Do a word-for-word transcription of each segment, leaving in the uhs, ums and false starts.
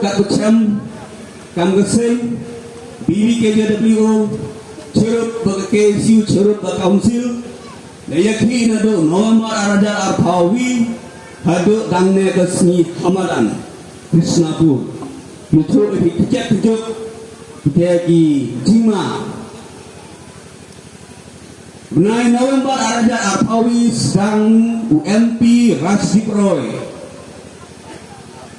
Kat ka chem kam ka seng, B B K J W O, chirup ba ka K S U, chirup ba ka council, da ïakhih naduh November ar hajar arphew wi haduh dang ne ka sngi Hamadan, Krishnapur. Ïathuh ïa ki kjat kjuk, kita ki jingma. Bnai November ar hajar arphew wi sdang u M P Rajdeep Roy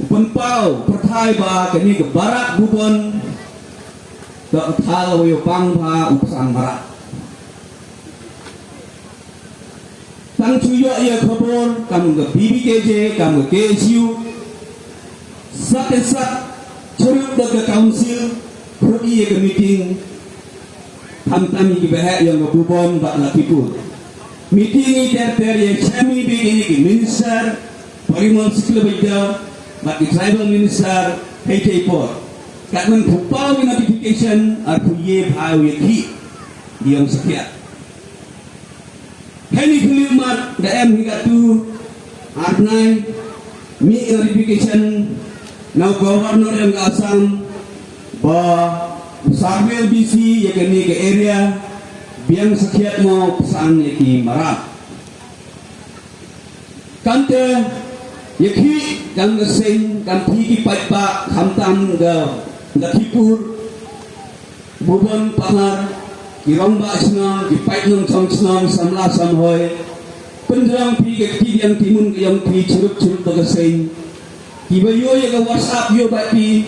u pynpaw pyrthai ba kane ka barak Bhuban ka thal wa ïa pang ba u psang barak. Tang chu ïoh ïa khubor kam ka B B K J, kam ka K S U, sat te sat, chirup da ka council, khut ïa ka meeting, khamtam ïa ki baheh ïong ka Bhuban bad Lakhipur. Meeting i ter ter ïa chem i bad ïa ki minister, Parimal Sukla Baidya, bad ki tribal minister, hei tei por. Katman phu paw ki notification, ar phu ïe bha ïa ki, ïong sakhiat. Heini khyllipmat da em hi katto ar bnai mih notification na u Governor jong ka Assam ba u surveyor B C ïa kane ka area biang sakhiat mo psang ïa ki mrad. Kamte ïa ki kam ka seng kam phi ki paidbah khamtam ka Lakhipur Bhuban Pahar, ki rangbah shnong, ki paid nongchong shnong, samla samhoi. Pynjrong phi ka kti diang kti mun ka ïong phi chirup chirup ba ka seng. Kiba ïoh ïa ka WhatsApp ïoh ba phi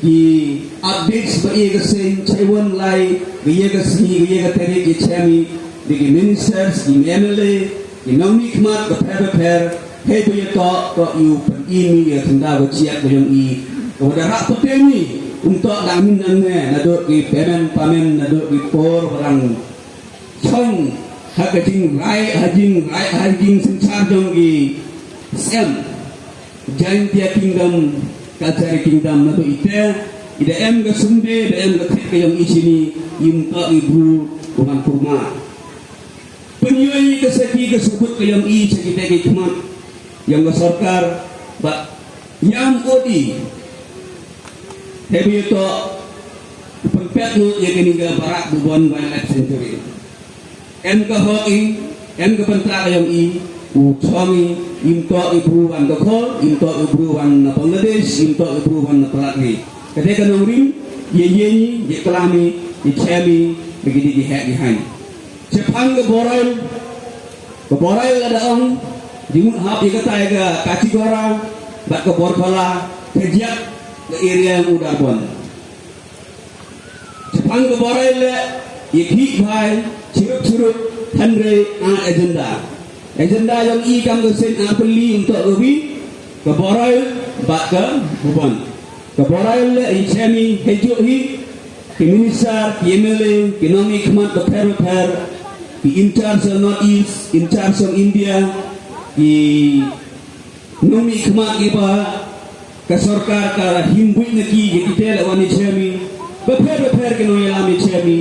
ki updates ba ïa ka seng, chaiwan lai ka ïa ka sngi ka ïa ka tarik ïa chemi da ki ministers, ki M L A, ki nongmihkhmat bapher bapher. Hei ba ïa toh toh ïa u pyni ïa ka khyndaw ka chiat ka ïong i. Ka wa da rah pateng i um toh dang min nangne naduh ki pemen pamen naduh ki por ba dang chong ha ka jingrai ha jingrai ha jingsynshar jong ki sem Jaintia Kingdom, Kachari Kingdom naduh ite i da em ka sumbe da em ka thit ka ïong i chini i um toh i bru u man kurma. Pynïoh ka seki ka subut ka ïong i seki te ki khmat ïong ka sorkar ba ïam odi. Hebi to pynpet nu ïa kini ka barak Bhuban Wildlife Sanctuary. Em ka hok i, em ka bynta ka ïong i, u chong i, im to i bru wan ka khol, im to i bru wan na Bangladesh, im to i bru wan na palat ni. Kate ka nongrim, ye ye ni, ye klami, ye chemi, bagi di di hek di hain. Chepang ka borail, ka borail ada ong, jingmut hap ïa katai ka Katigora, bad ka Borpala, ka jiak, ka area yang u Darbon. Chepang ka borail le, ïa ki bhai, chirup chirup, hynrei a agenda. Agenda yang i kam ka sen a peli untuk ka wi, ka borail, bad ka Bhuban. Ka borail le, i chemi, hejuk hi, ki minister, ki M L A, ki nongmihkhmat bapher bapher, ki in charge of North East, in charge of India, ki nongmihkhmat kiba ka sorkar ka la himbit na ki, ki kite la wan i chemi, bapher bapher ki nongïalam i chemi,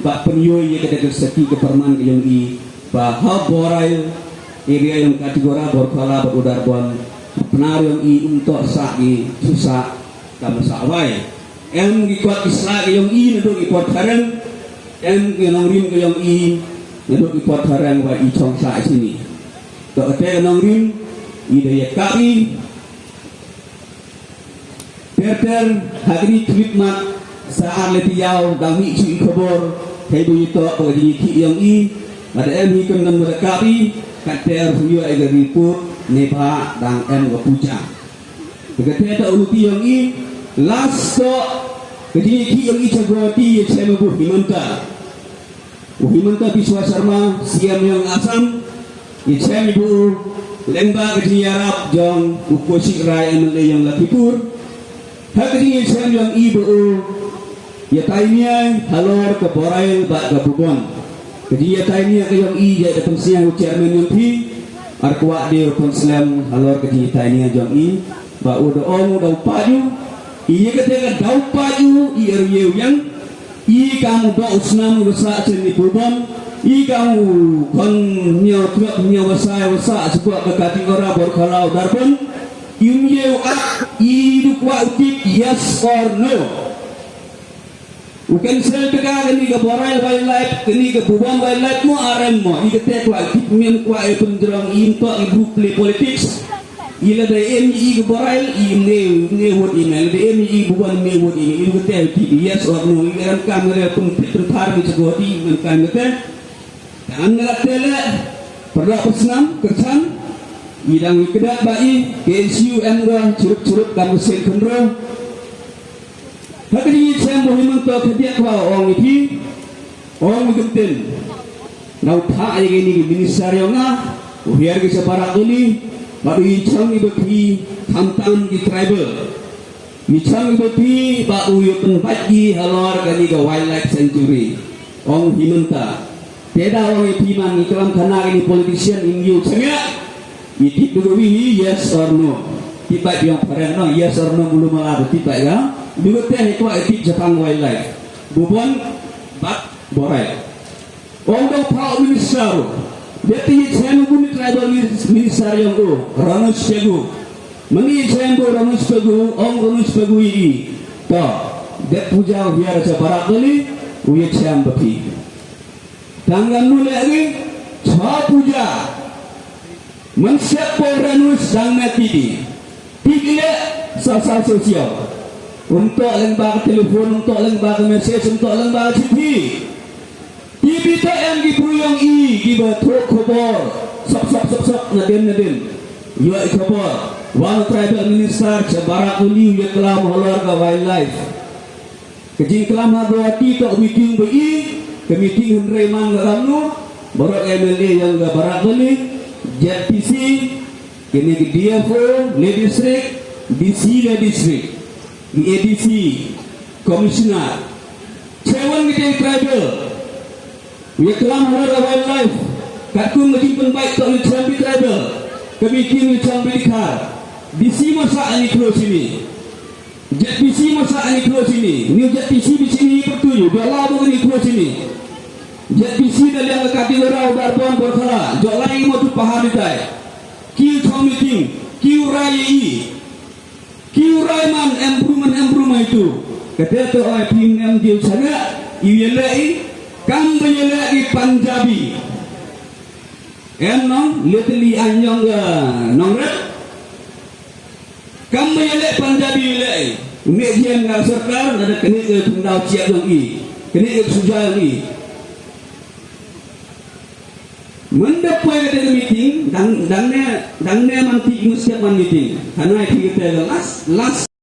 ba pynïoh ïa ka dei ka seki ka perman ka ïong i, ba ha borail, area ïong Katigora, Borpala, bad u Darbon, pnar ïong i um toh sah ki, susah, ka masa wai. Em ki kwat ki sah ki ïong i naduh ki por phareng. Em ki nongrim ki ïong i naduh ki por phareng wa i chong sah sini. To kate ka nongrim i da ïa kap i. Ter ter ha kini khyllipmat sa ar le tiaw dang mih chu i khubor. Hei du i to ka jingïakhih ïong i. Ada em hi kum dang da kap i. Kate ar huyo ai ka report ne ba dang em ka puja. Ka te ta u ti ïong i, last to, ka jingïakhih ïong i cha Guwahati ïa chem u Himanta. U Himanta Biswa Sarma, C M ïong Assam, ïa chem u lyngba ka jingïarap jong u Kaushik Rai M L A ïong Lakhipur. Ha ka jingïachem ïong i ba u ïa tai niai halor ka Borail bad ka Bubon. Ka jingïatai nia ka ïong i ïa da pynsñiaw u chairman ïong phi. Ar kwah de u pynslem halor ka jingïatai nia jong i. Ba u da ong u da u paju. I ïa kata ka da u paju i ar ïa u ïang. I kam u da u snam u sa chen ni pulbon. I kam u kon nia u truk nia wasa wasa sibuk ka Katingora Borkhala u Darbon. Im ye u ak, i du kwah u tip yes or no. U cancel te ka kani ka Baroil Wildlife, kani ka Bhuban Wildlife mo, arem mo, i kate kwah u tip, mem kwah e pynjrong, im to i group play politics. I lada em i ka Baroil, i ne, ne vote i me, lada em i ka Bhuban, ne vote i me, i kate u tip, yes or no, i ka em kam re pyn, pynthar mi chakoti, em kam kate. Tang na te le, pyrda pyrshang, kyrchan, i dang i kdat ba i, K S U em ga, churup churup, kam sen khynro. Ha kani i chem bo hi man to khadiak ba ong i phi, ong i gymtin. Nau pha i kini ki minister yong nga, u hiar ki chaparak kini, ba i chang i ba phi, khamtam ki tribal. Ngi chang ba phi ba u ïa pynbait ki halor kani ka wildlife sanctuary. Ong hi mynta. Te da ong ïa phi man ngi klam khana kani politician in ïa chang ïa. Ngi tip du ka wi hi yes or no. Tip bait ïong phareng no yes or no mulu mala tip bait ka. Du ka te hi kwah tip japang wildlife. Bubon bat borai. Ong dang pha u minister. Dep te ïa chem u bun tribal minis-, minister yong u. Ranus Pegu. Mani ïa chem bu Ranus Pegu, ong Ranus Pegu i. To. Dep puja u hiar cha barak kali, u ïa chem ba phi. Tang gam nu le agi, cha puja. Mynsiem por Ranus dang me tibi. Tibi le sa sa sosial. Um toh leng ba ka telefon, um toh leng ba ka message, um toh leng ba ka chithi. Tibi toh em ki briew yong i, ki ba thoh khubor. Sop sop sop sop, nadin nadin. Ïoh i khubor. Wan tribal minister, cha barak u liu ïa klam halor ka wildlife. Ka jingklam ha Guwahati toh meeting ba i, ka meeting hynrei man ka kamno, baroh M L A yong ka Barak Valley, Z P C, kine ki D F O, le district, D C le district, ki A D C, commissioner. Chewan ki tribal. Ïa klam halor ka wildlife. Katkum ka jingpynbait toh ïa chang bi tribal. Ka meeting ïa chang bi dikhar. D C mo sa ani klo sini. Z P C mo sa ani klo sini. Ni Z P C bi sini pertuju. Ba la bo ani klo sini. Z P C da liang ka kati lora u darbon por khala. Jolai mo tu pahar ditai. Kiu chong meeting. Kiu rai i. Kiu rai man em bru man em bru mai tu. Kate to ai pim em diu chaga. Iu yele i. Kam ba yele i Punjabi. Em nong, little i anyong ga nong rep. Kam ba yele Punjabi yele i. Umi jian ga sorkar, nada kene ke tundau chiap yong i. Kene ke suja yong i. Mendap poi kata ke meeting, dang, dang ne, dang ne man ti mesti man meeting. Karena itu kita last, last